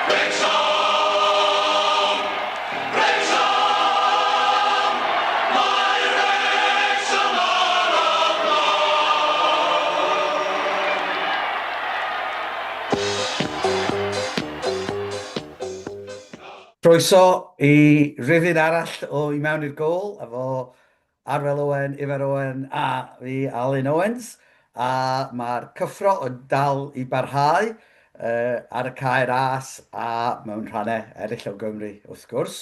Wrecsam! Wrecsam! Mae Wrecsam ar y blaen! Croeso i rifyn arall o I Mewn i'r Gôl efo Arwel Owen, Ifor Owen a fi, Alun Owens, a mae'r cyffro yn dal i barhau ar y Cae Ras a mewn rhannau eraill o Gymru, wrth gwrs.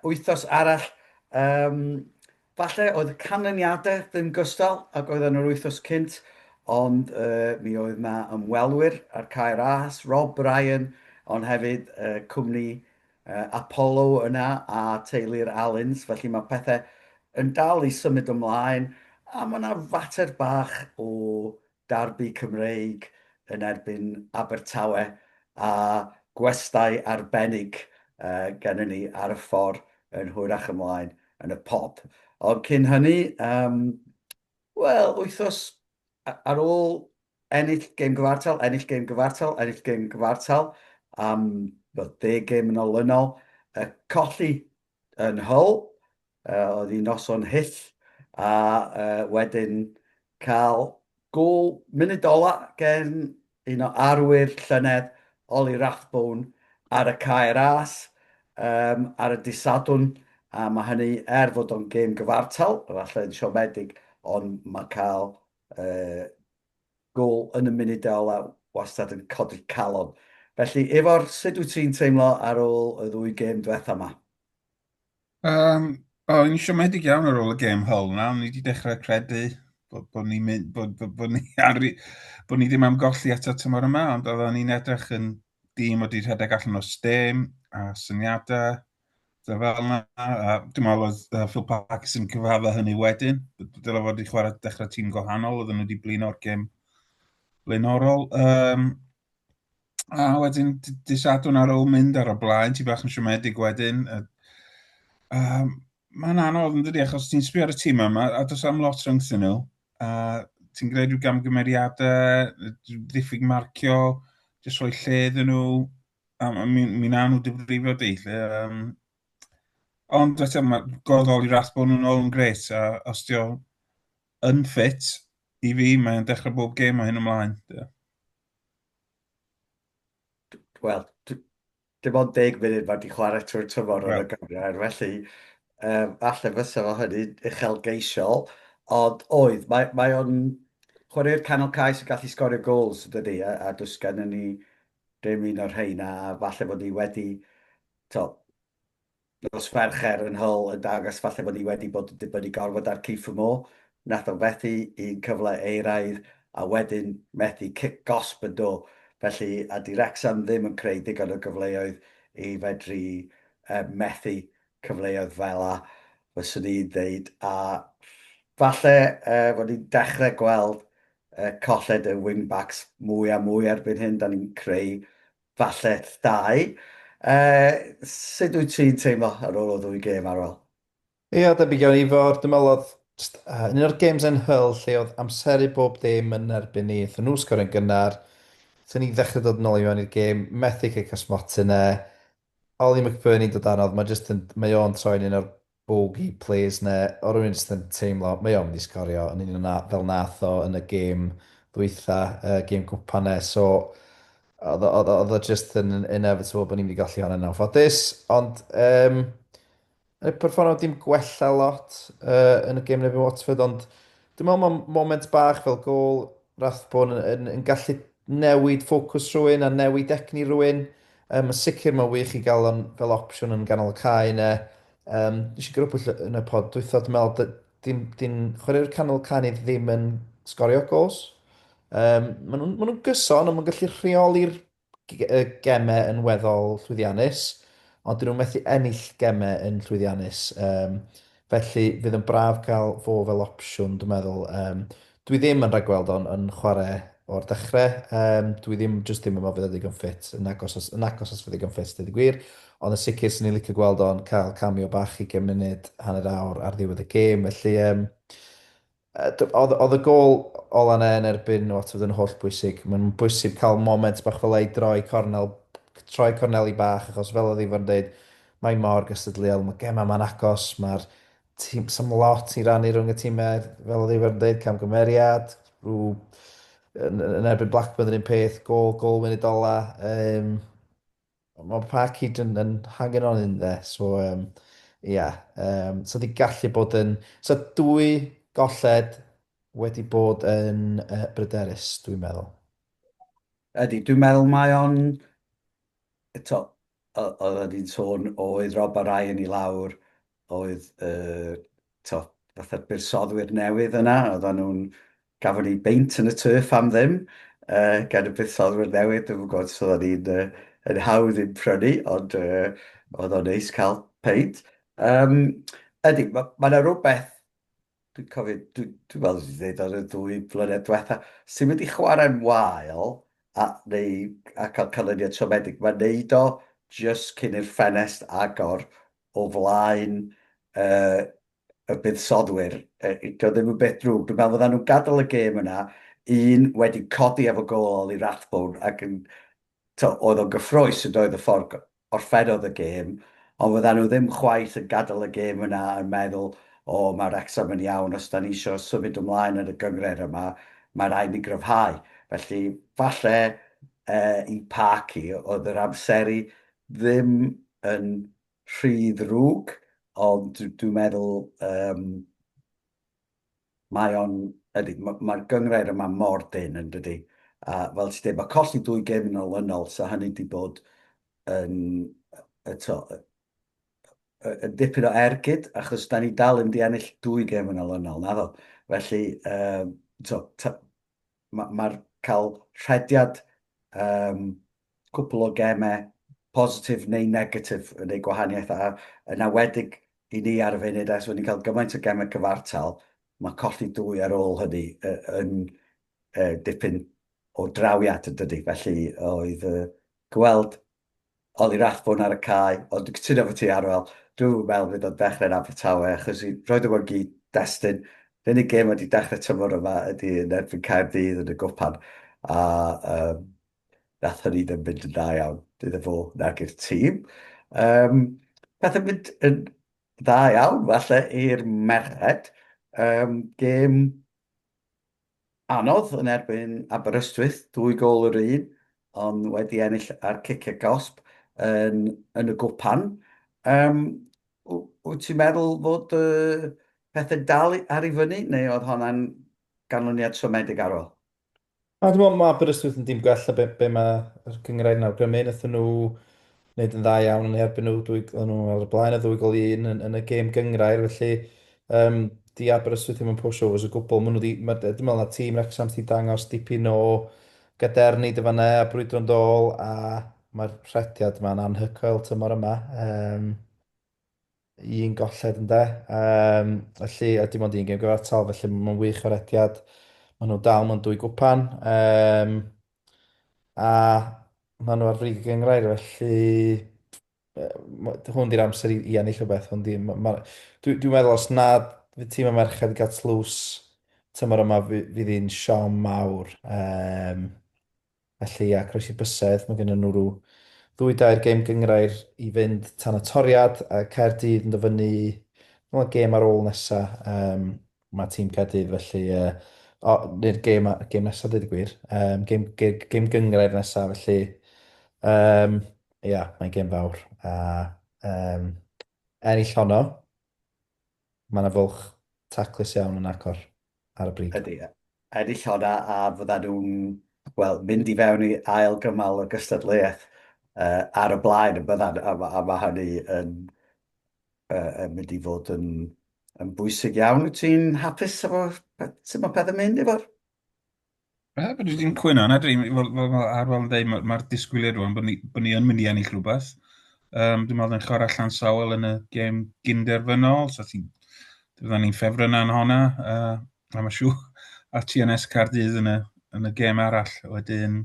Wythnos arall, um, falle oedd y canlyniadau ddim gystal ag oedd yn yr wythnos cynt, ond uh, mi oedd na ymwelwyr ar Cae Ras, Rob Bryan, ond hefyd uh, cwmni Apollo yna a teulu'r Allens, felly mae pethau yn dal i symud ymlaen, a mae yna fater bach o darbi Cymreig yn erbyn Abertawe a gwestai arbennig gennym ni ar y ffordd yn hwyrach ymlaen yn y pod. Ond cyn hynny, um, wel, wythnos ar ôl ennill gêm gyfartal, ennill gêm gyfartal, ennill gêm gyfartal am wel, 10 gêm yn olynol, colli yn Hull, oedd hi'n noson hyll, a wedyn cael gôl munud ola gen un o arwyr llynedd, Ollie Rathbone, ar y Cae Ras um, ar y dydd Sadwrn, a mae hynny, er fod o'n gêm gyfartal, efallai yn siomedig, ond mae cael uh, gôl yn y munudau ola wastad yn codi calon. Felly, Ifor, sut wyt ti'n teimlo ar ôl y ddwy gêm diwetha yma? Um, o, o'n i'n siomedig iawn ar ôl y gêm Hull na, o'n i wedi dechrau credu bod, bod, ni mynd, bod, bod, bod, ni ar, bod ni ddim am golli eto tymor yma, ond oedden ni'n edrych yn dîm wedi rhedeg allan o stêm a syniadau, So fel yna, a dwi'n meddwl oedd Phil Parkinson yn cyfadda hynny wedyn. Dyle fod wedi chwarae dechrau tîm gwahanol, oedden nhw wedi blino o'r gêm blaenorol. Um, a wedyn, dy Sadwrn ar ôl mynd ar y blaen, ti bach yn siomedig wedyn. Um, Mae'n anodd yn dydi, achos ti'n sbio ar y tîm yma, a does am lot rhyngthyn nhw. A ti'n gwneud rhyw gamgymeriadau, ddiffyg marcio, jyst rhoi lle iddyn nhw. A mi, mi na nhw difrifo di. Lle, um, ond eto, mae gweld Oli Rathbone yn ôl yn gret, a os di o yn ffit, i fi, mae'n dechrau bob gêm o hyn ymlaen. Yeah. Wel, dim ond 10 munud mae wedi chwarae trwy'r tymor yn y gynghrair, felly um, falle fysa fo hynny'n uchelgeisiol, ond oedd, mae, mae o'n chwarae'r canol cae sy'n gallu sgorio gols, dydy, a, a does gennym ni Dim un o'r rheina, a falle bod ni wedi, to, nos Fercher yn Hull yn dangos falle bod ni wedi bod yn dibynnu gorfod ar Kieffer Moore. Nath o fethu un cyfle euraidd a wedyn methu cic gosb yn do. Felly, a di Wrexham ddim yn creu digon o gyfleoedd i fedru methu cyfleoedd fel 'a, fyswn i'n ddeud, a falle fod ni'n dechrau gweld colled y wing-backs mwy a mwy erbyn hyn, da ni'n creu falle llai. Sut wyt ti'n teimlo ar ôl y ddwy gêm, Arwel? Ia, debyg iawn Ifor, dwi'n meddwl oedd jyst, uh, un o'r games yn Hull lle oedd amseru bob dim yn erbyn ni, aethon nhw sgorio'n gynnar, aethon ni ddechrau dod yn ôl i mewn i'r gêm, methu cic o smotyn e, Oli McBurnie dod arnodd, mae jyst yn, mae o'n troi'n un o'r bogey plays 'na, o rywun jyst yn teimlo, mae o'n mynd i sgorio yn union na, fel nath o yn y gêm ddwytha, y gêm gwpan 'na, so oedd o, oedd o, oedd o jyst yn inevitable bod ni'n mynd i golli hwnna'n anffodus, ond um, y perfformiad dim gwella lot uh, yn y gêm yn erbyn Watford, ond dwi'n meddwl mae moment bach fel gôl Rathbone yn, yn, yn gallu newid ffocws rhywun a newid egni rhywun. Um, yn sicr mae'n wych i gael o'n fel opsiwn yn ganol y cae yna. Um, nes i grybwyll yn y pod dwytha, dwi'n meddwl, dyn, dyn chwaraewyr canol cae ni ddim yn sgorio gols. Um, maen nhw'n ma nhw gyson, ond maen gallu rheoli'r y gemau yn weddol llwyddiannus, ond dyn nhw'n methu ennill gemau yn llwyddiannus. Um, felly fydd yn braf cael fo fel opsiwn, dwi'n meddwl. Um, dwi ddim yn rhagweld o'n yn chwarae o'r dechrau. Um, dwi ddim, just ddim yn meddwl fydd o ddigon ffit, yn agos os, yn agos os fydd ddigon ffit, dweud y gwir. Ond yn sicr, sy'n ni'n licio gweld o'n cael cameo bach i munud, hanner awr ar ddiwedd y gêm. Felly, um, Oedd, oedd y gôl ola 'na yn erbyn Watford yn holl bwysig. Mae'n bwysig cael moment bach fel 'na i droi cornel troi corneli bach, achos fel oedd Ifor yn dweud, mae mor gystadleuol, mae gemau ma'n agos, mae'r tîm, some lot i rannu rhwng y tîmau, fel oedd Ifor yn dweud, camgymeriad, rhyw, yn, yn erbyn Blackburn yr un peth, gol, gol munud ola. Um, Mae'r parc hyd yn, yn hanging on in there, so um, yeah. Um, so di gallu bod yn... So dwy golled wedi bod yn uh, bryderus, dwi'n meddwl. Ydy, dwi'n meddwl mae o'n... Eto, oedden ni'n sôn oedd Rob a Ryan i lawr, oedd uh, to, fatha'r buddsoddwyr newydd yna, oedden nhw'n gafon ni beint yn y turf am ddim uh, gan y buddsoddwyr newydd, dwi'n gwybod os oedden ni'n uh, yn hawdd i'n prynu, ond uh, oedd o'n neis cael peint. Um, ydy, mae ma yna rhywbeth Dwi'n cofio, dwi'n dwi meddwl wedi dweud ar y ddwy flynedd diwetha, sy'n mynd i chwarae'n wael a, neu, a cael canlyniad siomedig. Mae'n neud o just cyn i'r ffenest agor o flaen uh, y buddsoddwyr. Uh, dio ddim yn beth drwg. Dwi'n meddwl fyddan nhw'n gadael y gêm yna, un wedi codi efo gôl i Rathbone ac yn to, oedd o'n gyffrous yn doedd y ffordd orffennodd y gêm, ond fyddan nhw ddim chwaith yn gadael y gêm yna yn meddwl, o, mae Wrexham yn iawn, os da ni eisiau symud ymlaen yn y gynghrair yma, mae rhaid ni gryfhau. Felly, falle eh, i Parky, oedd yr amseru ddim yn rhy ddrwg, ond dwi'n meddwl um, mae o'n, ydy, mae'r ma gynghrair yma mor dynn yn dydy. A fel ti'n dweud, mae colli dwy gêm yn olynol, so hynny wedi bod yn, eto, yn dipyn o ergyd, achos da ni dal yn di ennill dwy gêm yn olynol, naddo. Felly, um, to, mae'r ma cael rhediad um, cwpl o gemau positif neu negatif yn ei gwahaniaeth, a yn awedig i ni ar y funud, ers ni'n cael gymaint o gemau cyfartal, mae colli dwy ar ôl hynny yn dipyn o drawiad yn dydy. Felly oedd gweld Ollie Rathbone ar y cae, ond dwi'n cytuno efo ti Arwel, dwi'n meddwl fydd o'n dechrau'n Abertawe, achos i roed o mewn gyd-destun, yr unig gêm wedi dechrau tymor yma ydy yn erbyn Caerdydd yn y gwpan, a um, nath hynny ddim mynd yn dda iawn iddo fo nag i'r tîm. Um, pethau'n mynd yn dda iawn, falle, i'r merched. Um, gêm anodd yn erbyn Aberystwyth, dwy gol yr un, ond wedi ennill ar ciciau gosb yn, yn y gwpan. Um, wyt ti'n meddwl fod uh, pethau dal ar ei fyny, neu oedd honna'n ganlyniad siomedig ar ôl? A dwi'n meddwl mae Aberystwyth yn dîm gwell na be, be mae'r cynghrair yn awgrymu. Nathon nhw wneud yn dda iawn yn eu erbyn nhw, dwy, oedden nhw ar y blaen y ddwy gol i un yn, yn y gêm gynghrair, felly um, di Aberystwyth ddim yn pushovers o gwbl. Maen nhw di, ma, dwi'n meddwl na tîm Wrexham sydd dangos dipyn o gadernid y fanna a brwydro'n dôl, a mae'r rhediad yma'n anhygoel tymor yma. Um, un golled ynde. Um, felly, a dim ond un gêm gyfartal, felly mae'n wych o rediad. Maen nhw dal mewn dwy gwpan. Um, a maen nhw ar frig y gynghrair, felly hwn di'r amser i, i ennill rhywbeth. Hwn di, ma, ma, dwi'n dwi meddwl os nad fydd tîm y merched yn cael tlws tymor yma, fydd hi'n siom mawr. Um, Felly, ia, croesi bysedd, mae gennym nhw rhyw ddwy dair gêm gynghrair i fynd tan y toriad, a Caerdydd yn dod fyny, wel, gêm ar ôl nesa, um, mae tîm Caerdydd, felly, uh, o, neu'r gêm, gêm nesaf, dweud y gwir, um, gêm, gêm, gêm gynghrair nesaf, felly, um, ia, mae'n gêm fawr, a um, ennill honno, Mae yna fwlch taclus iawn yn agor ar y brig. Ydy, ennill honna a fyddan nhw'n, wel, mynd i fewn i ail gymal y gystadleuaeth uh, ar y blaen y byddan, a, a mae hynny yn, uh, yn mynd i fod yn, yn bwysig iawn. Wyt ti'n hapus efo sut mae pethau'n mynd efo'r Ie, bod ddim cwyno na, dwi, fel, fel mae Arwel yn dweud, mae'r ma disgwyliad rwan bod ni, bod ni yn mynd i ennill rhywbeth. Um, dwi'n meddwl yn chwarae Llansawel yn y gêm gynderfynol, so ti'n, fyddan ni'n ffefryn yn honna, uh, a mae'n siŵr, a TNS Caerdydd yn y, yn y gêm arall. Wedyn,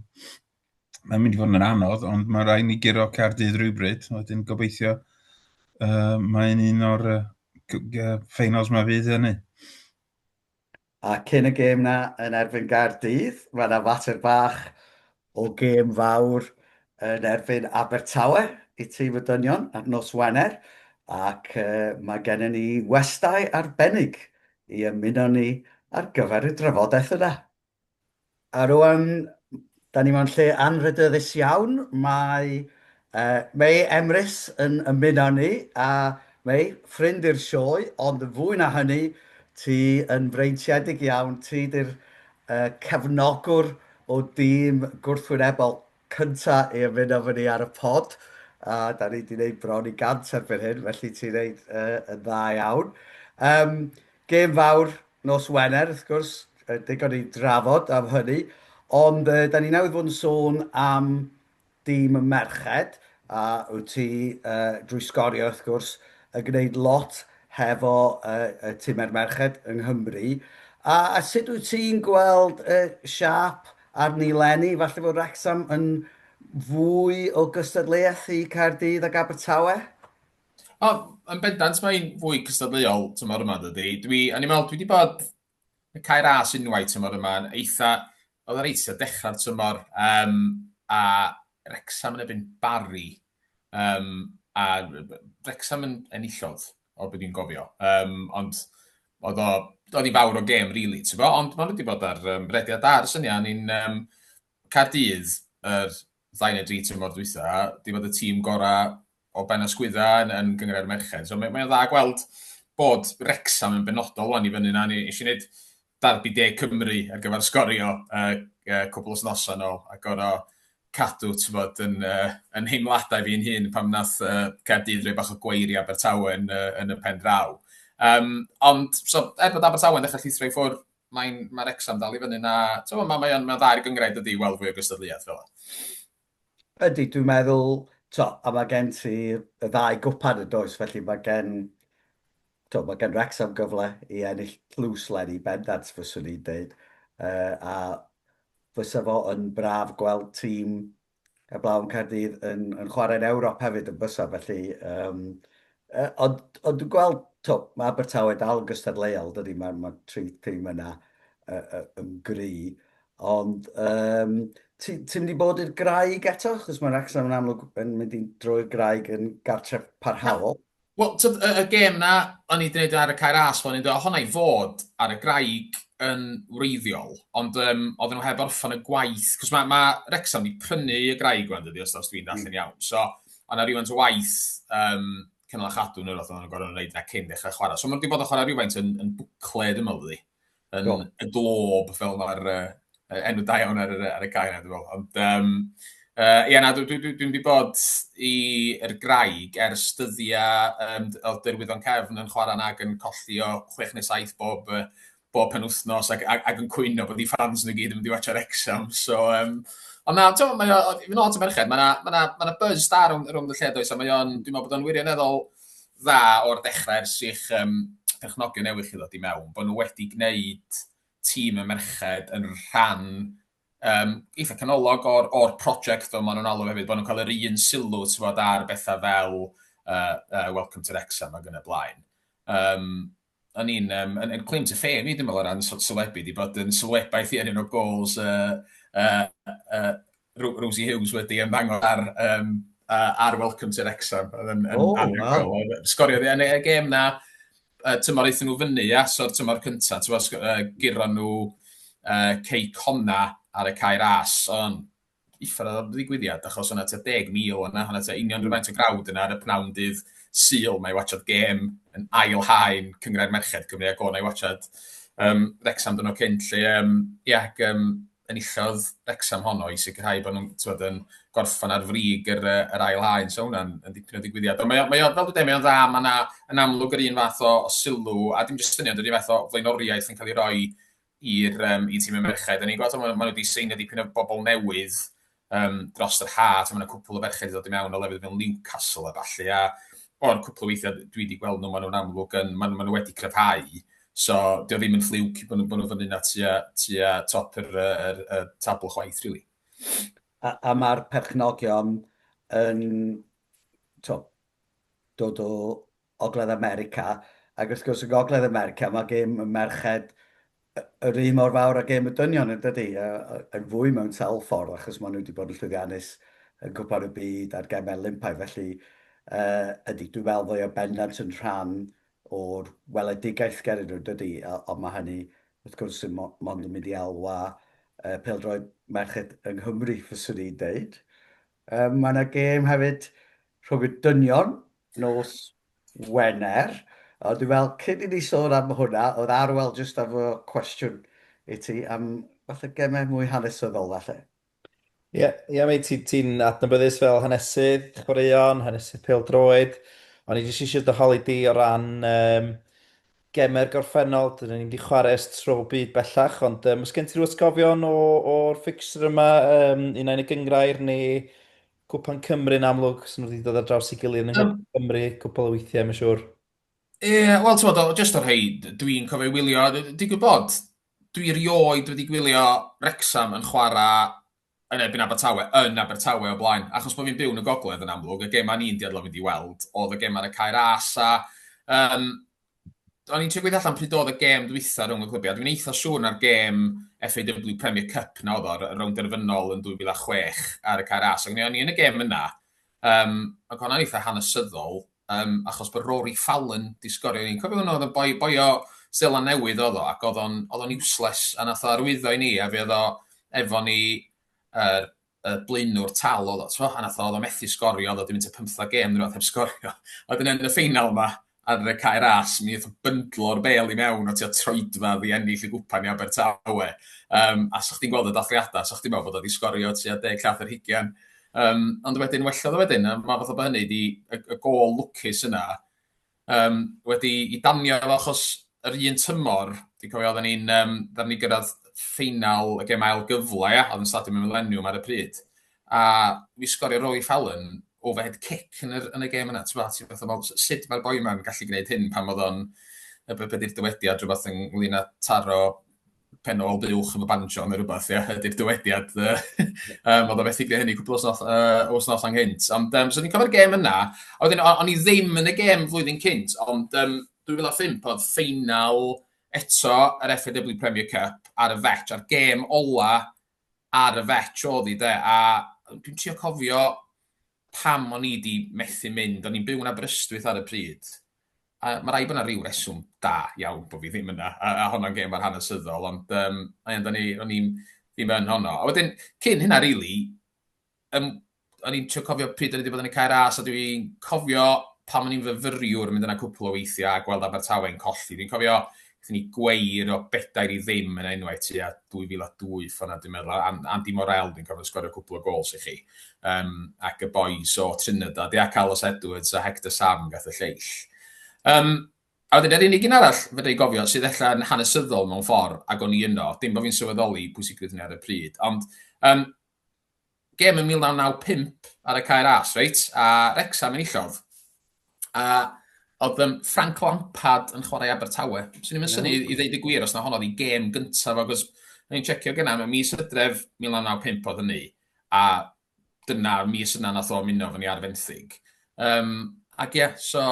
mae'n mynd i fod yn anodd, ond mae rhaid ni guro Caerdydd rhywbryd. Wedyn gobeithio uh, mae'n un o'r uh, ffeinals mae fydd hynny. A cyn y gêm 'na yn erbyn Gaerdydd, mae 'na fater bach o gêm fawr yn erbyn Abertawe i tîm y dynion ar nos Wener, ac mae gennym ni westai arbennig i ymuno ni ar gyfer y drafodaeth yna. A rwan, da ni mewn lle anrhydeddus iawn. Mae Mei Emrys yn ymuno ni, a Mei, ffrind i'r sioe, ond yn fwy na hynny, ti yn freintiedig iawn, ti di'r cefnogwr o dîm gwrthwynebol cynta i ymuno efo ni ar y pod, a da ni wedi gwneud bron i 100 erbyn hyn, felly ti'n gwneud yn dda iawn. Um, gêm fawr nos Wener, wrth gwrs, digon i drafod am hynny, ond da ni newydd fod yn sôn am dîm y merched, a wyt ti, drwy Sgorio wrth gwrs, yn gwneud lot hefo y timau'r merched yng Nghymru. A, a sut wyt ti'n gweld y siâp arni 'leni? Falle fod Wrecsam yn fwy o gystadleuaeth i Caerdydd ac Abertawe? O, yn bendant mae'n fwy cystadleuol tymor yma, dydy. Dwi, o'n i'n meddwl, dwi wedi bod y Cae Ras unwaith tymor yma, yn eitha, oedd o'n reit dechrau'r tymor, um, a Wrecsam yn erbyn Barry, um, a Wrecsam yn enillodd, o beth dwi'n gofio. Um, ond oedd o, oedd hi fawr o gêm, really, ti'n bo? Ond maen nhw wedi bod ar um, rediad da ar y syniad. Ni'n um, Caerdydd, yr ddau neu dri tymor dwytha, di bod y tîm gorau o ben ysgwydda yn, yn Gynghrair y Merched. So mae, mae o'n dda gweld bod Wrecsam yn benodol wan i fyny 'na. Ni eisiau gwneud Derby De Cymru ar gyfer Sgorio cwpl o wythnosau nôl a gorfod cadw t'mod yn yn nheimladau fi'n hun pan nath Caerdydd roi bach o gweir i Abertawe yn yn y pen draw. Um, ond so, er bod Abertawe yn dechrau llithro i ffwrdd, mae'n mae Wrecsam dal i fyny 'na. T'mod, mae mae o'n mae o'n dda i'r gynghrair dydy i weld fwy o gystadleuaeth fel 'a. Ydy, dwi'n meddwl, to, a mae gen ti y ddau gwpan yn does, felly mae gen, to, mae gen Wrexham gyfle i ennill tlws leni bendant, fyswn i'n deud. A fysa fo yn braf gweld tîm heblaw yn Caerdydd yn, yn chwarae'n Ewrop hefyd yn bysa, felly... Um, ond, ond dwi'n gweld, to, mae Abertawe dal yn gystadleuol, dydy, mae'r mae tri tîm yna yn gry. Ond um, ti'n ti mynd i bod i'r Graig eto? Achos mae Wrexham yn amlwg yn mynd i drwy'r Graig yn gartref parhaol. Wel, tyd, y, y gêm na, o'n i wedi gwneud ar y Cae Ras, o'n i'n dweud, honna i fod ar y Graig yn wreiddiol, ond um, oedden nhw heb orffen y gwaith, cos mae, ma Wrexham wedi prynu y Graig wan, dydy, os, os dwi'n darllen mm. iawn. So, o'na rhywfaint o waith um, cynnal a chadw neu rhywbeth oedden nhw'n gorfod wneud na cyn dechrau chwarae. So, maen nhw wedi bod yn chwarae rhywfaint yn, yn bwcle, dwi'n meddwl, dydy. yn Go. y Glob, fel mae'r uh, enw da iawn ar, ar y cae yna, dwi'n meddwl. Ond, um, ia, na, dwi'n dwi, dwi, dwi wedi bod i'r Graig ers dyddiau um, oedd Derwyddon Cefn yn chwarae yna ac yn colli o 6 neu 7 bob, bob penwythnos ac, ac, ac yn cwyno bod eu fans nhw gyd yn mynd i watchad Wrexham. So, um, ond na, ti'n mae o, i fynd at y merched, mae yna ma na, ma na buzz da rownd, rownd y lle does, a mae o'n, dwi'n meddwl bod o'n wirioneddol dda o'r dechrau ers i'ch um, perchnogion newydd chi ddod i mewn, bod nhw wedi gwneud tîm y merched yn rhan um, eitha canolog o'r, or prosiect fel maen nhw'n alw hefyd, bod nhw'n cael yr un sylw bod, ar bethau fel Welcome to Wrexham ac yn y blaen. Um, o'n i'n um, yn, yn claim to fame i, dwi'n meddwl, o ran sylwebu, di bod yn sylwebaeth i yn un o gols uh, Rosie Hughes wedi ymddangos ar, um, ar Welcome to Wrexham. Yn, yn, oh, wow. Sgoriodd yn y gêm na, tymor aethon nhw fyny, ia, so'r tymor cyntaf, ti'n uh, guron nhw Cei Connah ar y Cae Ras, ond uffar o ddigwyddiad, achos o'na tua 10,000 yna, o'na tua union rhywfaint o grawd yna ar y pnawn dydd Sul 'ma i watsiad gêm yn ail haen Cynghrair Merched Cymru, ac o'na i watsiad um, Wrexham dyn nhw cynt, lle, um, ia, ac, um, enillodd Wrexham honno i sicrhau bod nhw'n t'wod, yn gorffan ar frig yr, yr ail haen, so hwnna'n yn dipyn o ddigwyddiad. Ond mae o, mae o, fel dwi'n dweud, mae o'n dda, mae yna yn amlwg yr un fath o, o sylw, a dim jyst hynny, ond yr un fath o flaenoriaeth yn cael ei roi i'r um, i tîm y merched. A ni'n gweld, maen nhw wedi seinio dipyn o bobl newydd um, dros yr ha, mae yna cwpl o ferched wedi dod i mewn o lefydd fel Newcastle a ballu, a o'r cwpl o weithiau dwi wedi gweld nhw, maen nhw'n amlwg yn, maen, maen nhw wedi cryfhau, so dio ddim yn ffliwc bod nhw, bod nhw fyny na tua, tua top yr, yr, yr, tabl chwaith, really. A, a mae'r perchnogion yn to, dod o Ogledd America, ac wrth gwrs yn Gogledd America mae gêm y merched yr un mor fawr â gêm y dynion yn dydy, yn fwy mewn sawl ffordd achos maen nhw wedi bod yn llwyddiannus yn Cwpan y Byd a'r Gemau Olympaidd. Felly, uh, ydy, dwi'n meddwl fwy o bendant yn rhan o'r weledigaeth gen nhw, dydy, ond mae hynny, wrth gwrs, yn mond yn mynd i elwa uh, pêl-droed merched yng Nghymru, fyswn i'n deud. Um, mae yna gêm hefyd rhwng y dynion nos Wener. Ond dwi'n meddwl, cyn i ni sôn am hwnna, oedd Arwel jyst efo cwestiwn i ti am falle gemau mwy hanesyddol falle. Ie, yeah, yeah, mate, ti'n ti adnabyddus fel hanesydd chwaraeon, hanesydd pêl-droed. O'n i jyst eisiau dy holi di o ran um, gemau'r gorffennol. Dyn ni'n wedi chwarae ers tro byd bellach, ond um, oes gen ti rhyw atgofion o'r fixture yma, um, un ai'n y gyngrair neu Cwpan Cymru'n amlwg, sy'n nhw wedi dod ar draws ei gilydd yn Nghwpan Cymru cwpl o weithiau, mae'n siŵr. Ie, yeah, wel, ti'n bod, jyst o'r rhai dwi'n cofio wylio, digwydd bod, dwi rioed wedi gwylio Wrexham yn chwarae yn erbyn Abertawe, yn Abertawe o blaen, achos bod fi'n byw yn y gogledd yn amlwg, y gema ni'n dueddol o fynd i weld, oedd y gema ar y Cae Ras, a um, o'n i'n trio gweithio allan pryd oedd y gêm dwytha rhwng y clybiau. Dwi'n eitha siŵr na'r gêm FAW Premier Cup na oedd o, rownd derfynol yn 2006 ar y Cae Ras. Ac o'n i yn y gêm yna, um, ac hwnna'n eitha hanesyddol, um, achos bod Rory Fallon di sgorio. Ni'n cofio hwnnw, oedd o'n boi, boi o Seland Newydd oedd o, ac oedd o'n, oedd o'n useless, a nath o arwyddo i ni, a fe oedd o efo ni yr y blaenwr tal oedd o, t'mo', a nath o, oedd o methu sgorio, oedd o 'di mynd tua pymthag gêm neu rywbeth heb sgorio. A wedyn yn y ffeinal 'ma, ar y Cae Ras, mi nath o byndlo'r bêl i mewn o tua troedfedd i ennill y gwpan i Abertawe. Um, a sa chdi'n gweld y dathliadau, sa chdi'n meddwl bod o wedi sgorio tua deg llath ar hugian. Um, ond wedyn wellodd o wedyn, a mae fatha bod hynny 'di, y, y gôl lwcus yna, um, wedi i danio fo achos yr un tymor, dwi'n cofio oedden ni'n, um, ddaru ni gyrraedd ffeinal y gêm ail gyfle, ia, oedd yn Stadiwm y Millennium ar y pryd, a mi sgorio Rory Fallon overhead kick yn, yr, yn y gêm yna, ti'n gwbod, ti'n fatha, fel, sut mae'r boi ma'n gallu gwneud hyn pan oedd o'n, be, be di'r dywediad, rhywbeth ynglyn â taro pen ôl buwch efo banjo neu rhywbeth, ia, ydy'r dywediad. um, oedd o methu gwneud hynny cwpl o wythnos, uh, wythnos anghynt. Ond um, so ni'n cofio'r gêm yna, a wedyn o'n i ddim yn y gêm flwyddyn cynt, ond um, 2005 oedd ffeinal eto yr FAW Premier Cup ar y Vetch, a'r gêm ola ar y Vetch oedd hi de, a dwi'n trio cofio pam o'n i 'di methu mynd, o'n i'n byw yn Aberystwyth ar y pryd, a ma' raid bod 'na ryw reswm da iawn bod fi ddim yna, a, a honno'n gêm mor hanesyddol, ond um, ond o'n i, o'n i'n ddim yn honno. A wedyn, cyn hynna, really, um, o'n i'n trio cofio pryd o'n i wedi bod yn y Cae Ras, a dwi'n cofio pan o'n i'n fyfyriwr yn mynd yna cwpl o weithiau a gweld Abertawe'n colli. Dwi'n cofio Gaethon ni gweir o bedair i ddim yn enwau tua 2002 ffordd dwi'n meddwl. Andy Morrell dwi'n cofio sgorio cwpl o gols i chi. Um, ac y boys o Trinidad, ia, Carlos Edwards a Hector Sam gath y lleill. Um, a wedyn, yr unig un arall fedra i gofio sydd ella yn hanesyddol mewn ffordd, ac o'n i yno, dim bod fi'n sylweddoli pwysigrwydd hynny ar y pryd, ond um, gêm yn 1995 ar y Cae Ras, reit? A Wrexham enillodd. A oedd um, Frank Lampard yn chwarae Abertawe. Swn i'n synnu i ddeud y gwir os na honno oedd ei gêm gyntaf, achos o'n i'n checio gyna, mewn mis Hydref 1995 oedd hynny, a dyna mis yna nath o ymuno efo ni ar fenthyg. Um, ac ie, so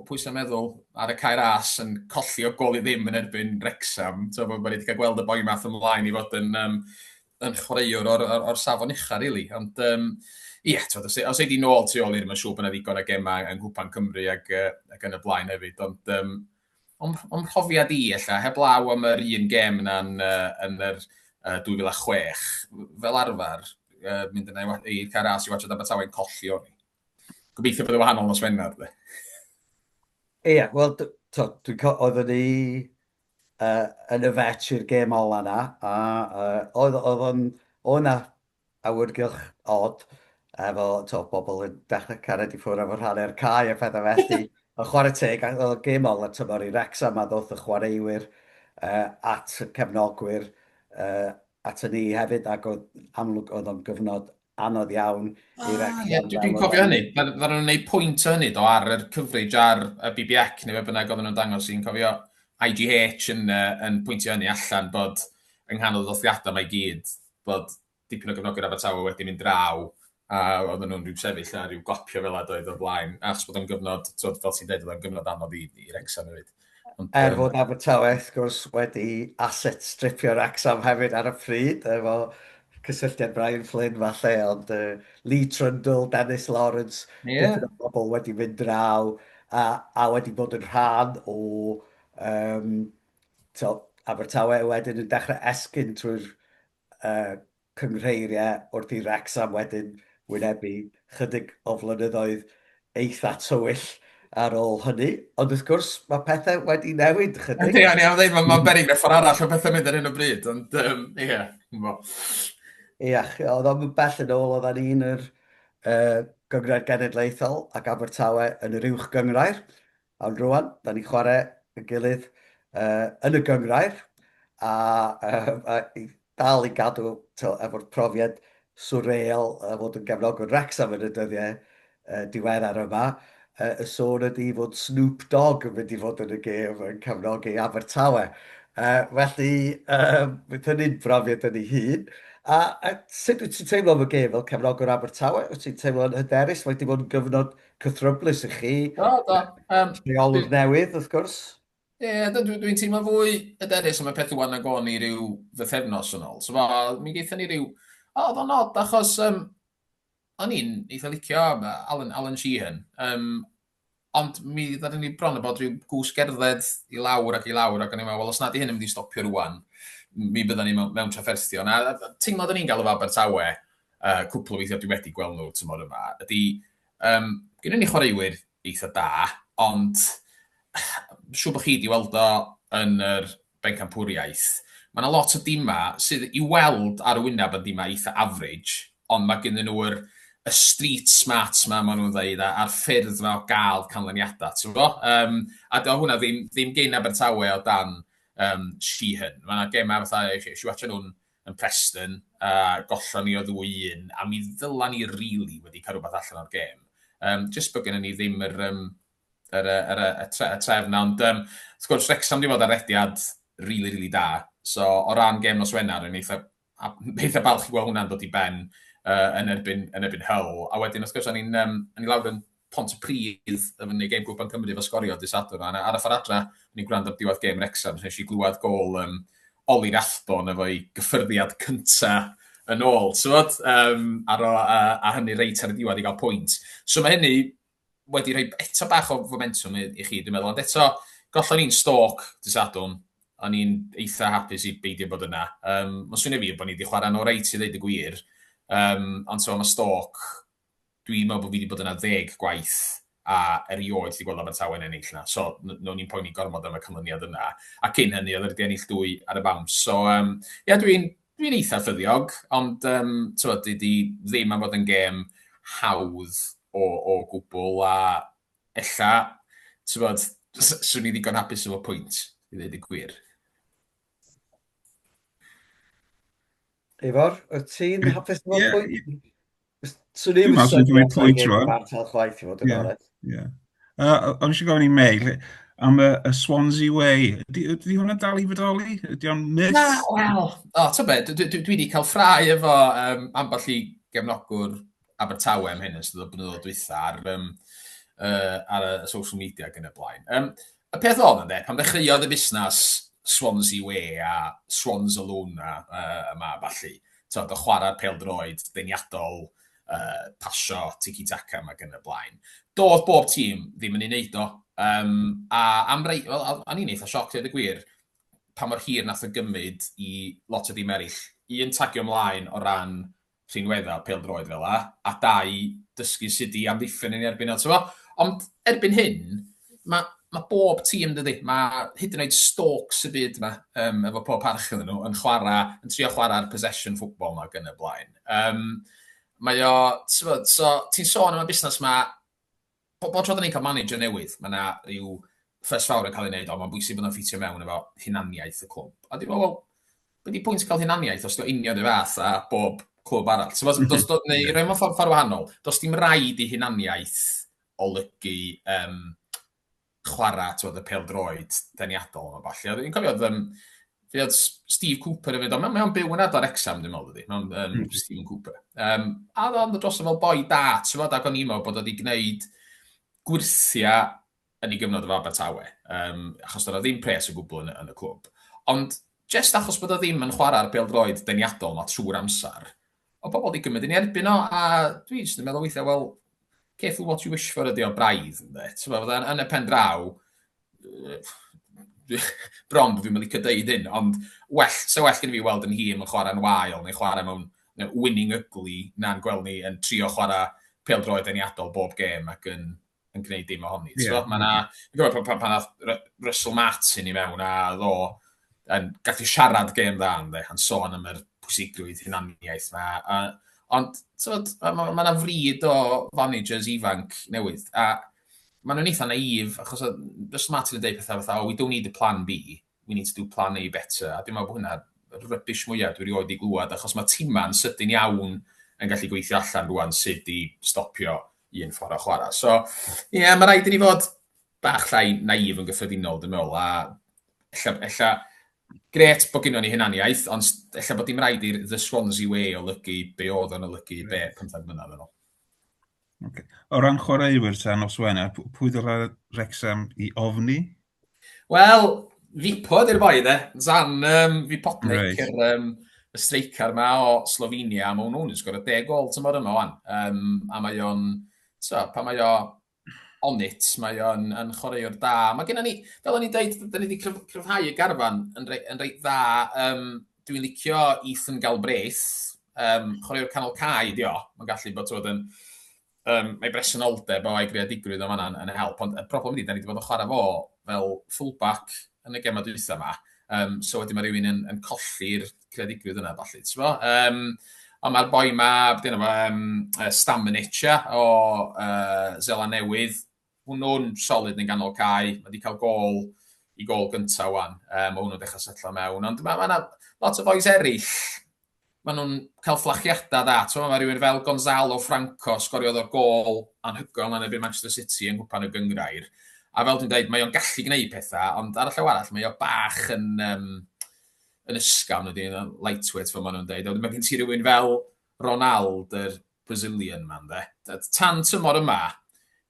pwy sy'n meddwl ar y Cae Ras yn colli o gol i ddim yn erbyn Wrexham, so bod ni wedi cael gweld y boi math ymlaen i fod yn um, yn chwaraewr o'r, or, or safon ucha, really. Ond, um, ie, yeah, os, os ei di nôl tu ôl i'r, mae'n siŵr bod yna ddigon o gemau yng Nghwpan Cymru ac, uh, ac yn y blaen hefyd. Ond, um, o'm, o'm mhrofiad i, ella, heblaw am yr un gêm yna yn, uh, yn yr uh, 2006, fel arfer, uh, mynd yna i, i Cae Ras i watchad Abertawe'n colli o'n i. Gobeithio bod yn wahanol nos Wener, de. Ie, yeah, wel, dwi'n oeddwn i uh, yn y Vetch i'r gêm ola na, a uh, oedd, oedd o'n, oedd na awyrgylch od, efo to, bobl yn dechrau cariad i ffwrdd efo'r hanner cae a phethau felly. Ond chwarae teg, oedd y gêm ola tymor i Wrexham a ddoth y chwaraewyr uh, at y cefnogwyr uh, at y ni hefyd, ac oedd amlwg oedd o'n gyfnod anodd iawn i ah, Wrexham. Ie, dwi'n cofio hynny. Ddaru nhw'n gwneud pwynt o hynny do ar yr coverage ar y BBX neu be bynnag oedden nhw'n dangos i'n cofio IGH yn, uh, yn pwyntio hynny allan bod yng nghanol y ddothliadau mae gyd bod dipyn o gefnogwyr Abertawe wedi mynd draw a oedden nhw'n rhyw sefyll a rhyw glapio fel a doedd o'r blaen achos bod o'n gyfnod, twod, fel ti'n dweud, oedd o'n gyfnod anodd i, i Wrexham hefyd. Ond, er fod Abertawe, wrth gwrs, wedi asset stripio Wrexham hefyd ar y pryd, efo cysylltiad Brian Flynn falle, ond Lee Trundle, Dennis Lawrence, yeah. dipyn o bobl wedi mynd draw a, a wedi bod yn rhan o um, to, Abertawe wedyn yn dechrau esgyn trwy'r cynghreiriau wrth i Wrecsam wedyn wynebu chydig o flynyddoedd eitha tywyll ar ôl hynny. Ond wrth gwrs, mae pethau wedi newid chydig. Ie, ni am ddeud, mae'n ma beryg mewn ffordd arall o pethau mynd ar hyn o bryd, ond ie. Ie, oedd o'n bell yn ôl, oedd ni'n yr Gynghrair Genedlaethol ac Abertawe yn yr Uwch Gynghrair. Ond rwan, da ni'n chwarae y gilydd yn y gynghrair, a, a dal i gadw to, efo'r profiad swreal a fod yn gefnogwr Wrexham yn y dyddiau diweddar yma, y sôn ydy fod Snoop Dogg yn mynd i fod yn y gêm yn cefnogi Abertawe. Felly, bydd hynny'n brofiad yn ei hun. A, a sut wyt ti'n teimlo am y gêm fel cefnogwr Abertawe? Wyt ti'n teimlo'n hyderus? Mae wedi bod yn gyfnod cythryblus i chi. Do, do. Rheolwr newydd, wrth gwrs. Ie, yeah, dwi'n dwi, dwi teimlo fwy hyderus am y peth wan nag o'n i ryw fythefnos yn ôl. So, fa, mi gaethon ni ryw... O, oedd o'n od, achos um, o'n i'n eitha licio Alan, Alan Sheehan. Um, ond mi ddaru ni bron â bod rhyw gwsg gerdded i lawr ac i lawr, ac o'n i'n meddwl, wel, os nad 'di hyn yn mynd i stopio rŵan, mi byddan ni mewn, mewn trafferthion. A teimlad o'n i'n gael efo Abertawe, cwpl o weithiau dwi wedi gweld nhw tymor yma, ydy, um, gynnon ni chwaraewyr eitha da, ond siŵr bod chi wedi weld o yn yr bencampwriaeth. Mae yna lot o dimau sydd i weld ar y wyneb yn dimau eitha average, ond mae gennyn nhw yr, y street smarts 'ma, maen nhw'n dweud, a'r ffyrdd 'ma o gael canlyniadau, ti'n gwybod? Um, a do hwnna ddim, ddim gyn Abertawe o dan um, Sheehan. Mae yna gemau fatha, eisiau watcha nhw'n yn Preston, a gollon ni o 2-1, a mi ddyla ni really wedi cael rhywbeth allan o'r gêm. Um, just bod gennym ni ddim yr, um, yr, yr, yr, y, tre, y trefn, ond um, wrth gwrs, Wrexham wedi bod ar rediad really, really da. So, o ran gêm nos Wener, yn eitha, eitha balch i gweld hwnna'n dod i ben yn erbyn, yn erbyn Hull. A wedyn, wrth gwrs, o'n i'n um, o'n i lawr yn Pontypridd yn fyny gêm Gwpan Cymru efo Sgorio dydd Sadwrn, a ar y ffordd adra, o'n i'n gwrando ar diwedd gêm Wrexham, so nes i glywed gôl um, Ollie Rathbone efo'i gyffyrddiad cynta yn ôl, ti'n um, ar o, a, a hynny reit ar y diwedd i gael pwynt. So mae hynny wedi rhoi eto bach o fomentwm i, i chi, dwi'n meddwl, ond eto, gollon ni'n Stoke dydd Sadwrn, o'n i'n eitha hapus i beidio bod yna. Um, Mae'n swnio fi bod ni wedi chwarae nhw reit i ddeud y gwir, um, ond so mae Stoke, dwi'n meddwl bod fi wedi bod yna ddeg gwaith a erioed wedi gweld Abertawe yn ennill na. So, o'n i'n poeni gormod am y canlyniad yna. A cyn hynny, oedd wedi ennill dwy ar y bounce. So, um, yeah, dwi'n dwi eitha ffyddiog, ond um, tywed, di, di ddim am fod yn gêm hawdd o, o gwbl, a ella, tywed, swn i ddigon hapus efo pwynt, i ddweud y gwir. Ifor, wyt ti'n hapus efo yeah, pwynt? Swn i'n syniad pwynt rwan. Bartel chwaith i fod yn onest. Ie. O'n eisiau gofyn i Meg am y, y Swansea Way. Ydy, ydy hwnna'n dal i fodoli? Ydy o'n myth? Na, wel, o, ti'n be, dwi, dwi, dwi wedi cael ffrau efo um, ambell i gefnogwr Abertawe am hyn yn ystod y blynyddoedd dwytha ar, um, ar y social media ac yn y blaen. Um, y peth oedd ynddo, pan ddechreuodd y busnes Swansea Way a Swans Alone a, yma a ballu, tibod, o chwarae'r pêl-droed deniadol, uh, pasio, tiki-taka yma ac yn y blaen. Doedd bob tîm ddim yn ei wneud o. Um, a am rei, wel, o'n i'n eitha sioc, dweud y gwir, pa mor hir nath o gymryd i lot o dim eraill. Un, tagio ymlaen o ran rhinweddau pêl-droed fel 'a, a dau, dysgu sut i amddiffyn yn ei erbyn o, t'mo'? Ond erbyn hyn, ma' ma' bob tîm dydi, ma' hyd yn oed Stokes y byd 'ma, yym efo pob parch iddyn nhw, yn chwarae, yn trio chwarae'r possession football 'ma ac yn y blaen. Yym mae o, t'mod, so ti'n sôn am y busnes 'ma, bob tro 'dan ni'n cael manager newydd, mae 'na ryw fuss fawr yn cael ei wneud, o mae'n bwysig bod o'n ffitio mewn efo hunaniaeth y clwb. A dwi'n meddwl, wel, be 'di pwynt cael hunaniaeth os 'di o union yr fath â bob clwb arall? Ti'n gwbod, does, do, neu rhoi mewn ffordd, ffordd wahanol, does dim rhaid i hunaniaeth olygu um, chwarae t'wod, y pêl-droed deniadol yma falle. Dwi'n cofio oedd, um, fe oedd Steve Cooper yn mynd, mae o'n byw yn ardal Wrexham, dwi'n meddwl, dydy, mae'n um, Stephen Cooper. Um, a oedd o'n dros fel boi da, ti'n gwbod, ac o'n i'n meddwl bod o wedi gwneud gwyrthiau yn ei gyfnod efo Abertawe, um, achos doedd o ddim pres o gwbl yn, yn y clwb. Ond Jyst achos bod o ddim yn chwarae'r bêl-droed deniadol 'ma trwy'r amser, o bobl 'di gymryd yn ei erbyn o, a dwi jyst yn meddwl weithiau, wel, careful what you wish for ydi o braidd, ynde. T'mo', fydda yn y pen draw, bron bod fi'n licio deud hyn, ond well, se well gen i fi weld yn nhîm yn chwarae'n wael neu chwarae mewn winning ugly na'n gweld ni yn trio chwarae pêl-droed deniadol bob gêm ac yn, yn gwneud dim ohoni. Yeah. Mae 'na, dwi'n gwybod pan, pan, pan nath Russell Martin i mewn a ddo yn gallu siarad gêm dda ynddo, yn sôn am yr pwysigrwydd hunaniaeth 'ma. A, ond tywod, mae ma, ma 'na fryd o managers ifanc newydd, a maen nhw'n eitha naïf, achos oedd Russell Martin yn dweud pethau fatha, oh, we don't need a plan B, we need to do plan A better, a dwi'n meddwl bod hwnna'r rubbish mwyaf dwi erioed 'di glywed, achos mae timau'n sydyn iawn yn gallu gweithio allan rwan sut i stopio un ffordd o chwarae. So, ie, yeah, mae rhaid i ni fod bach llai naïf yn gyffredinol, dwi'n meddwl, a ella, ella gret bod gynnon ni hunaniaeth, ond ella bod dim rhaid i'r The Swansea Way olygu be oedd o'n olygu be 15 mlynedd yn ôl. Okay. O ran chwaraewyr ta nos Wener, pwy ddylai Wrexham i ofni? Wel, Fipo ydy'r boi de. Zan um, Vipotnik, right. yr, um, y streicar ma o Slovenia, mae hwnnw'n sgorio 10 gol tymor yma wan. Um, a mae o'n, so, pan mae o on it, mae o'n yn chwaraewr da. Mae gennym ni, fel o'n i'n dweud, da ni wedi cryf, cryfhau y garfan yn, re, yn reit dda. Um, dwi'n licio Ethan Galbraith, um, chwaraewr canol cae, di o. Mae'n gallu bod twod, yn, um, mae bresenoldeb o a'i greadigrwydd o fanna'n yn help, ond y broblem ydy, da ni wedi bod yn chwarae fo fel fullback yn y gemau dwytha yma. Um, so wedyn mae rhywun yn, yn colli'r creadigrwydd yna, falle, ti'n Um, ond mae'r boi ma, beth yna fo, um, Stamenic, ia, o uh, Zeland Newydd, hwnnw'n solid yn ganol cae, mae wedi cael gol i gol gyntaf wan, um, mae hwnnw'n dechrau setlo mewn, ond mae yna lot o boys eraill, maen nhw'n cael fflachiadau dda, ti'n mae rhywun fel Gonzalo Franco sgoriodd o'r gol anhygoel yn erbyn Manchester City yng Nghwpan y Gynghrair, a fel dwi'n dweud, mae o'n gallu gwneud pethau, ond ar y llaw arall, mae o bach yn, um, yn ysgafn ydy, lightweight fel maen nhw'n dweud. A wedyn mae gen ti rhywun fel Ronald, yr Brazilian man, de. Tan tymor yma,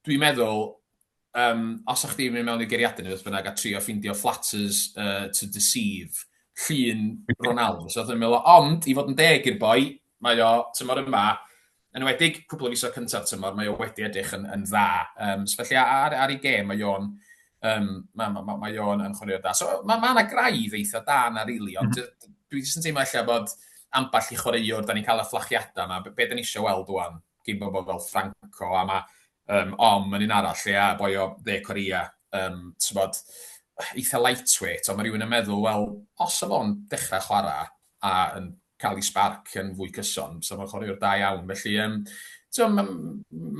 dwi'n meddwl, um, os a'ch chdi'n mynd mewn i geiriadur neu beth bynnag a trio ffeindio flatters to deceive, llun Ronald, so oedd yn meddwl, ond i fod yn deg i'r boi, mae o tymor yma, yn enwedig cwpl o fisoedd cyntaf tymor, mae o wedi edrych yn, yn dda. Um, so felly ar, ar ei gêm, mae o'n um, mae, mae, mae, mae o'n yn chwaraewr da. So mae ma yna graidd eitha da yna, really, ond mm -hmm. dwi jyst yn teimlo ella bod ambell i chwaraewr, da ni'n cael y fflachiadau yma, be, be da ni eisiau weld wan, gyn bobl fel Franco, a mae um, Om yn un arall, ia, boi o Dde Korea, um, bod, eitha lightweight, ond mae rhywun yn meddwl, wel, os o fo'n dechrau chwarae a yn cael ei sbarc yn fwy cyson, so mae'n chwaraewr da iawn. Felly, um, so, mae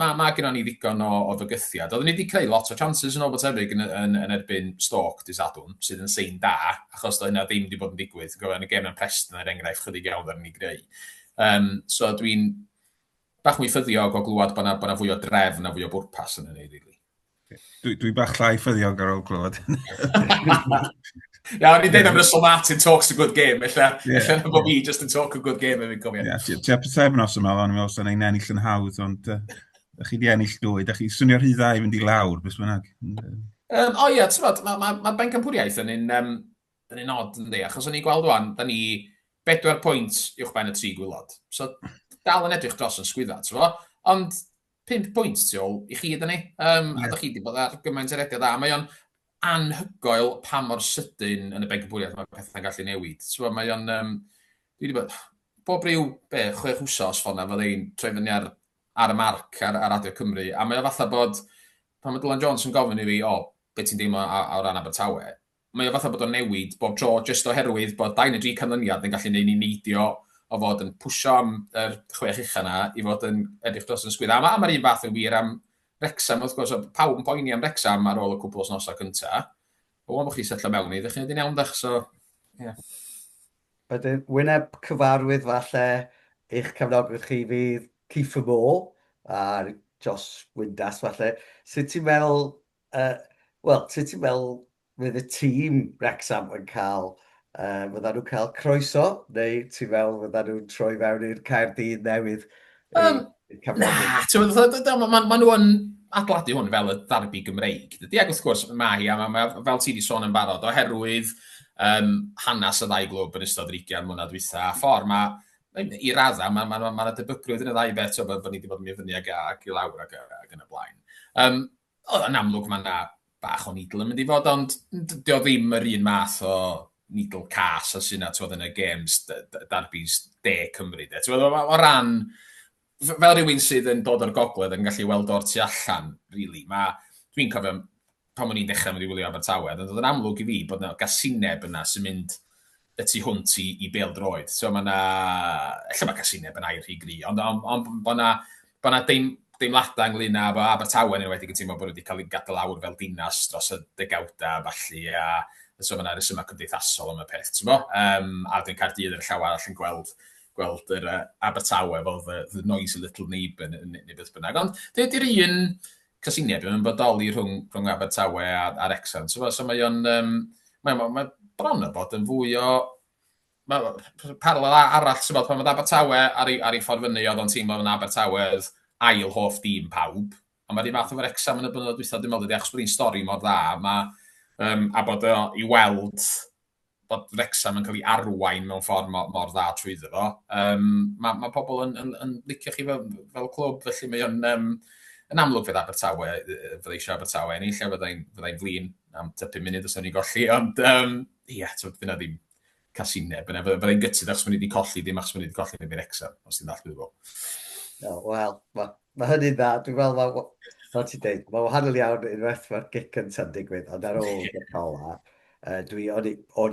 ma, ma gennon ni ddigon o, o fygythiad. Oedden ni wedi creu lot o chances yn ôl bod tebyg yn, yn, yn erbyn Stoke dydd Sadwrn, sydd yn sein da, achos doedd hynna ddim wedi bod yn digwydd. Gofio yn y gêm yn Preston, er enghraifft, chydig iawn ddaru ni greu. Um, so dwi'n bach mwy ffyddiog o glywed bod yna, bod 'na fwy o drefn a fwy o bwrpas yn hynny, really. Dwi, dwi bach llai ffyddiog ar ôl clywed. Ia, o'n i'n deud am Russell Martin talks a good game, ella, yeah. ella bod fi just yn talk a good game yn fi'n cofio. Ie, yeah, tua pythefnos yma, o'n i'n meddwl sa'n ein ennill yn hawdd, ond uh, chi di ennill dwy, da chi swnio rhy dda i fynd i lawr, beth bynnag. Um, o ie, ti'n bod, mae'r ma, ma, ma bencampwriaeth yn un, um, yn un od, yndi, achos o'n i'n gweld wan, da ni bedwar pwynt uwch ben y tri gwylod. So, dal yn edrych dros yn sgwydda, ti'n bod? Ond 5 pwynt tu ôl i chi, da ni. Um, yeah. A da chi wedi bod ar gymaint o rediad dda. Mae o'n anhygoel pa mor sydyn yn y bencampwriaeth mae pethau'n gallu newid. So, mae o'n... Um, dwi wedi bod... Bob rhyw, be, chwech wsos ffordd na, fydda i'n troi fyny ar, ar y marc ar, ar Radio Cymru. A mae o fatha bod, pan mae Dylan Jones yn gofyn i fi, o, be ti'n deimlo o ran Abertawe? Mae o fatha bod o'n newid bob tro jyst oherwydd bod dau neu dri canlyniad yn gallu neud ni neidio o fod yn pwsio am yr chwech ucha 'na i fod yn edrych dros 'yn sgwydda. A ma' a ma'r un fath yn wir am Wrecsam wrth gwrs, o'dd pawb yn poeni am Wrecsam ar ôl y cwpwl o wsnosa cynta. Ond bo' chi setlo mewn i ddech chi'n neud yn iawn 'dach so ie. Wedyn wyneb cyfarwydd falle i'ch cefnogwyr chi fydd Kieffer Moore a Josh Windass falle. Sut ti'n meddwl Uh, Wel, sut ti'n meddwl fydd y tîm Wrexham yn cael, uh, fyddan nhw'n cael croeso, neu ti'n meddwl fyddan nhw'n troi fewn i'r Caerdydd newydd? Um, na, ti'n meddwl, ma, ma, ma nhw yn adeiladu hwn fel y ddarbi Gymreig. Dydy, ac wrth gwrs mae hi, a ma, ma, fel ti wedi sôn yn barod, oherwydd Um, hanes y ddau glwb yn ystod yr 20 mlynedd dwytha, a ffordd mae, i raddau, mae ma, ma, ma 'na debygrwydd yn y ddau beth, bod, bod ni wedi bod yn mynd fyny ac, ac i lawr ac, ac yn y blaen. Um, yn amlwg mae yna bach o needle yn mynd i fod, ond dio ddim yr un math o needle cas a sy'n yna, ti'n yn y games darbis de Cymru. De. Ti'n o ran, fel rhywun sydd yn dod o'r gogledd yn gallu weld o'r tu allan, really, mae, dwi'n cofio pan o'n i'n dechrau mynd i wylio Abertawe, oedd yn dod yn amlwg i fi bod yna gasineb yna sy'n mynd y tu hwnt i, i bêl-droed. So mae yna, ella mae casineb yn air rhy gry, ond, ond, ond bod yna, bod yna deim, deimladau ynglyn â bod Abertawe yn enwedig yn teimlo bod wedi cael ei gadael lawr fel dinas dros y degawdau a ballu, a so mae yna resymau cymdeithasol am y peth, ti'n bo? Um, a wedyn Caerdydd ar y llaw arall yn gweld gweld yr uh, Abertawe fel the, the noisy little neighbour neu, neu beth bynnag. Ond dydy'r un casineb ddim yn bodoli rhwng, rhwng Abertawe a, a Wrexham. So, so mae o'n, um, mae, mae, mae bron o bod yn fwy o mae, paralel arall, ti'n bod, pan oedd Abertawe ar ei, ar ei ffordd fyny, oedd o'n teimlo yn Abertawe oedd ail hoff dîm pawb. Ond mae'r un fath o Wrexham yn y blynyddoedd dwytha, dwi'n meddwl, dydy, achos bod hi'n stori mor dda, mae, um, a bod o i weld bod Wrecsam yn cael ei arwain mewn ffordd mor, mor dda trwyddo fo. Um, mae, mae pobl yn, yn, yn licio chi fel, fel clwb, felly mae o'n um, yn amlwg fydd Abertawe, fydda eisiau Abertawe ennill, a fyddai'n fyddai flin am tua 5 munud os o'n i'n golli, ond um, ie, yeah, fydd yna ddim casineb yna. Fyddai'n gytid achos bod ni wedi colli, ddim achos bod ni wedi colli yn erbyn Wrecsam, os ti'n ddallt beth dwi'n No, wel, mae ma hynny'n dda. Dwi'n meddwl, ma, fel ti'n dweud, mae'n wahanol iawn unwaith mae'r gic cyntaf'n digwydd, ond ar ôl y ola, dwi, o'n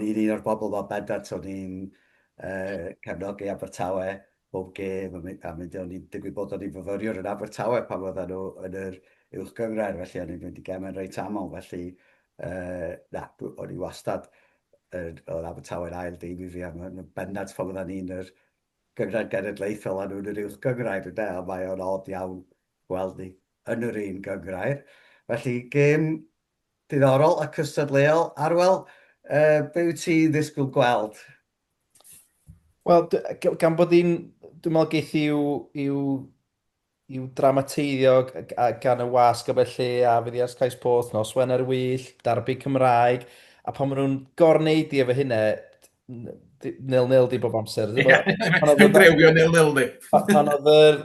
i'n un o'r bobl ma bendant, o'n i'n uh, cefnogi Abertawe bob gêm, a mynd, a mynd o'n i'n digwydd bod o'n i'n fyfyriwr yn Abertawe pan oedden nhw yn yr uwch gynghrair, felly o'n i'n mynd i gemau'n reit aml, felly uh, na, o'n i wastad yn, oedd Abertawe'n ail dîm i fi, a mae'n bendant pan oedden ni'n yr gynghrair genedlaethol a nhw'n yr uwch gynghrair, ynde, a mae o'n od iawn gweld ni yn yr un gynghrair. Felly, gêm Diddorol a cystadleuol. Arwel, uh, be wyt ti'n ddisgwyl gweld? Wel, gan bod hi'n, dwi'n meddwl geith i'w, i'w, i'w dramateiddio gan y wasg a felly, a fydd hi ar Sky Sports, nos Wener Wyll, darbi Cymraeg, a pan maen nhw'n gorneidi efo hynna, nil-nil di bob amser. Yn drewio nil-nil di. Pan oedd yr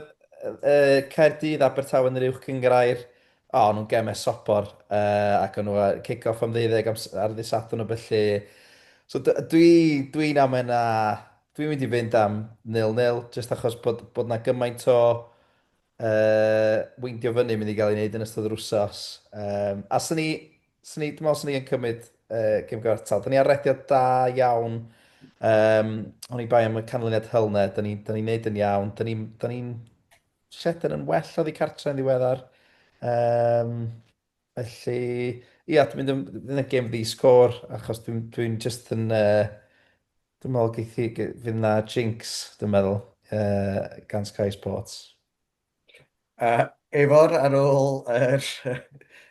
uh, Caerdydd Abertawe yn yr uwch cyngrair, o, oh, nhw'n gemau sobor, uh, ac o'n nhw ar kick-off am ddeuddeg am, ar ddydd Sadwrn o felly. So dwi'n dwi am yna, dwi'n mynd i fynd am nil-nil, jyst achos bod, bod na gymaint o uh, weindio fyny mynd i gael ei wneud yn ystod yr wsos. Um, a sy'n ni, sy'n ni, dwi'n meddwl sy'n ni yn cymryd uh, gêm gyfartal. Da ni ar rediad da iawn. Um, o'n i bai am y canlyniad Hull 'na, da ni'n ni neud yn iawn. Da ni'n ni rhedeg yn well oddi cartre yn ddiweddar. Um, felly, ia, dwi'n mynd yn, mynd yn gêm ddi-sgôr, achos dwi'n dwi just yn... Uh, dwi'n meddwl geith hi, fydd na jinx, dwi'n meddwl, uh, gan Sky Sports. Uh, Ifor, ar ôl yr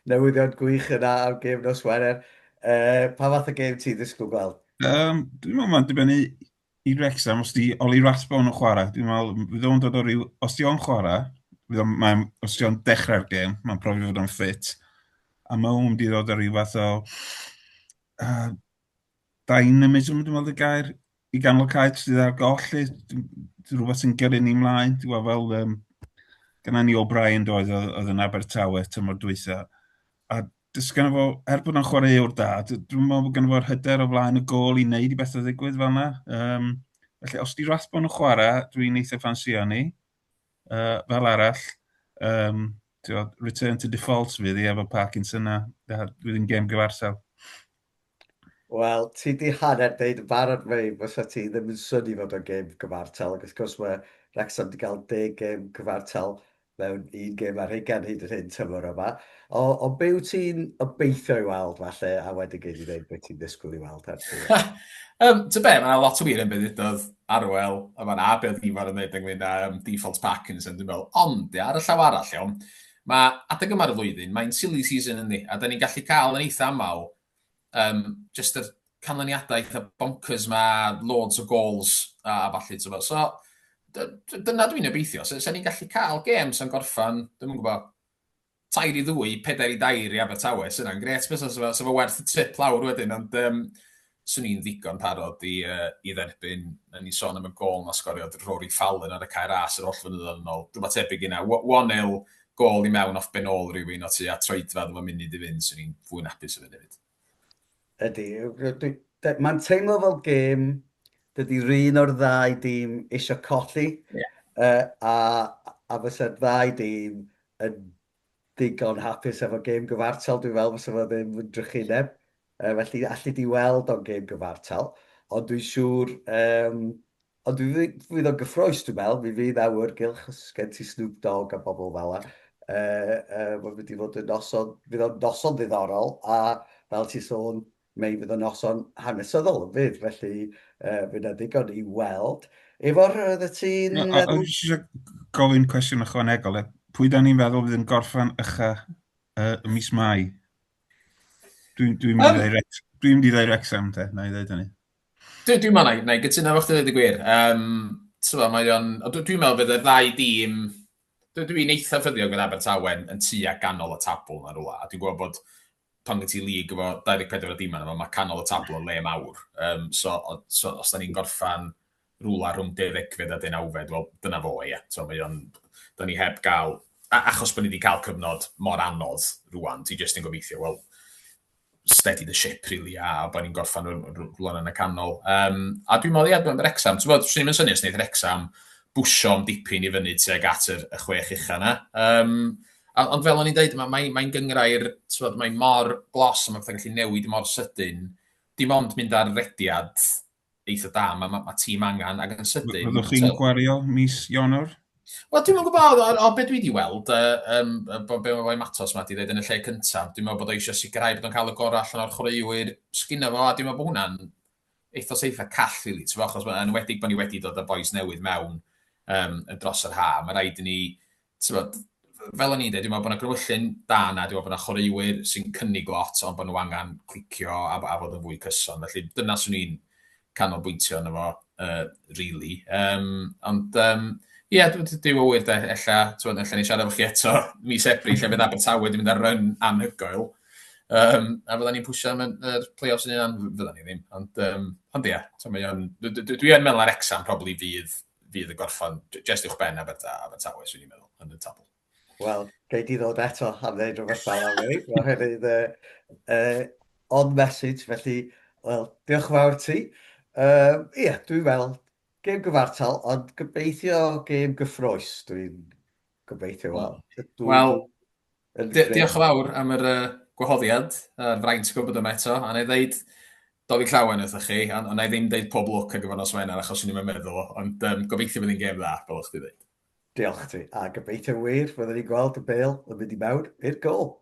newyddion gwych yna am gêm nos Wener, uh, pa fath o gêm ti'n ddisgwyl gweld? Um, dwi'n meddwl mae'n dibynnu i Wrexham, os di Oli Rathbone yn chwarae, dwi'n meddwl, fydd o'n dod o ryw, os di o'n chwarae, fydd o'n, mae'n, os di o'n dechrau'r gêm, mae'n profi fod o'n ffit, a mae o'n mynd i ddod o ryw fath o uh, dynamism, dwi'n meddwl y gair, i ganol cae sydd ar goll, rhywbeth sy'n gyrru ni mlaen, dwi'n meddwl fel um, gyda ni O'Brien doedd oedd, oedd yn Abertawe tymor dwytha, a does gynno fo, er bod o'n chwaraewr da, dwi'n meddwl bod gynno fo'r hyder o flaen y gôl i wneud i bethau ddigwydd fel yna. Um, felly, os di Rathbone yn chwarae, dwi'n eitha ffansio ni. Uh, fel arall, um, ti'bod, return to default fydd i efo Parkinson a, a fydd yn gêm gyfartal. Wel, ti di hanner deud yn barod fi, fysa ti ddim yn synnu fod o'n gêm gyfartal, ac wrth gwrs mae Wrexham wedi cael 10 gêm cyfartal mewn un gêm ar hugain hyd yn hyn tymor yma. O, o be wyt ti'n obeithio i weld falle, a wedyn gei di ddeud beth ti'n disgwyl i weld ar diwedd. um, Ty be, mae yna lot o wir yn beth ddudodd Arwel, a mae yna be oedd Ifor yn dweud ynglyn â um, default Parkinson, dwi'n meddwl. Ond, ia, ar y llaw arall, iawn, mae adeg yma'r flwyddyn, mae'n silly season yndi, a da ni'n gallu cael yn eitha aml um, just yr canlyniadau eitha bonkers ma, loads o goals a, a ballu, ti'n So, dyna dwi'n obeithio. So, so ni'n gallu cael gêm sy'n gorffan, dwi'n gwybod, 3-2, 4-3 i Abertawe, sy'n yna'n gret, bysa, so, so fo werth y trip lawr wedyn, ond um, 'swn i'n ddigon parod i uh, i dderbyn, na ni sôn am y gôl na sgoriodd Rory Fallon ar y Cae Ras yr holl flynyddoedd yn ôl, rhywbeth tebyg i 'na, 1-0, gôl i mewn off ben ôl rhywun o tua troedfedd efo munud i fynd, 'swn i'n fwy na hapus efo hynny 'fyd. Ydy, mae'n teimlo fel gêm dydy run o'r ddau dîm eisiau colli, yeah. a, a fysa'r ddau dîm yn ddigon hapus efo gêm gyfartal, dwi'n meddwl fysa fo ddim yn drychineb. Felly alli di weld o'n gêm gyfartal, ond dwi'n siŵr, um, ond dwi, fydd o'n gyffroes dwi'n meddwl, mi fydd awyrgylch os gen ti Snoop Dogg a bobl fel yna. Mae'n mynd i fod yn noson, fydd o'n noson ddiddorol, a fel ti sôn, mi fydd o'n noson hanesyddol yn fydd, felly fydd yna ddigon i weld. Ifor, oeddet ti'n no, meddwl... O'n eisiau gofyn cwestiwn ychwanegol, e? Pwy da ni'n feddwl fydd yn gorffan ycha y mis Mai? Dwi'n dwi mynd i dweud dwi mynd i ddweud Wrexham, te, na i ddweud hynny. Dwi'n dwi meddwl, na i gytuno efo chdi ddweud y gwir. Um, Tyfa, mae o'n... Dwi'n dwi meddwl fydd y ddau dîm... Dwi'n dwi eitha ffyddiog fydd Abertawe yn tua ganol y tabl na rhywle. A dwi'n gwybod bod pan gen ti lig efo 24 o dimau yna, mae canol y tabl yn le mawr. Um, so, so, os da ni'n gorffan rhywle rhwng deuddegfed a deunawfed, wel, dyna fo, ie. So, mae o'n... Da ni heb gael... Achos bod ni wedi cael cyfnod mor anodd rwan, ti jyst yn gobeithio, wel, steady the ship, really, a bod ni'n gorffan rhywle yn y canol. Um, a dwi'n meddwl, ie, dwi'n meddwl Wrexham, ti'n bod, swn i'n syni os wneud Wrexham bwsio am dipyn i fyny tuag at yr, y chwech ucha yna. Um, a, ond fel o'n i'n dweud, mae'n mae, mae gyngrair, ti'n bod, mae mor glos a mae pethau'n gallu newid mor sydyn. Dim ond mynd ar rediad eitha da, mae ma, ma tîm angen, ac yn sydyn... Fyddwch chi'n gwario mis Ionawr? Wel, dwi'n yn gwybod, o, o be dwi wedi weld, uh, um, be mae boi Matos ma wedi dweud yn y lle cyntaf, dwi'n meddwl bod o eisiau sicrhau bod o'n cael y gorau allan o'r chwaraewyr sgynno fo, a dwi'n meddwl bod hwnna'n eitha eitha call, really, ti'n achos yn enwedig bod ni wedi dod â bois newydd mewn um, dros yr ha, mae rhaid i ni, ti'n bod, fel o'n i'n dweud, dwi'n meddwl bod yna grywyllun da yna, dwi'n meddwl bod yna chwaraewyr sy'n cynnig lot, ond bod nhw angen clicio a, a fod yn fwy cyson. Felly dyna swn i'n canolbwyntio arno fo, really. Um, ond, um, ie, yeah, dwi'n dwi wir de, ella, ti'n ella ni siarad efo chi eto mis Ebrill, lle fydd Abertawe wedi mynd ar run anhygoel. Um, a fydda ni'n pwysio am yr play-offs yn un, fydda ni ddim. Ond, um, ond ie, so mae o'n, dwi, dwi, dwi yn meddwl ar Wrexham probably fydd fydd y gorffan jyst uwch ben Abertawe, swn i'n meddwl, yn y tabl. Wel, gei di ddod eto am ddeud rhywbeth fel yna, Mae hynny'n uh, on message, felly, wel, diolch yn fawr ti. Ie, uh, dwi'n meddwl, gêm gyfartal, ond gobeithio gêm gyffroes, dwi'n gobeithio, wel. Wel, Diolch yn fawr am yr uh, gwahoddiad, a'r fraint o gwybod yma eto, a na i ddeud Dolig Llawen wrthych chi, ond na i ddim deud pob lwc ar gyfer nos Wener achos o'n i'n meddwl, ond um, gobeithio bydd hi'n gêm dda, fel o'ch ti ddeud. Diolch ti, a gobeithio wir fyddwn ni'n gweld y bêl yn mynd i mewn i'r gôl.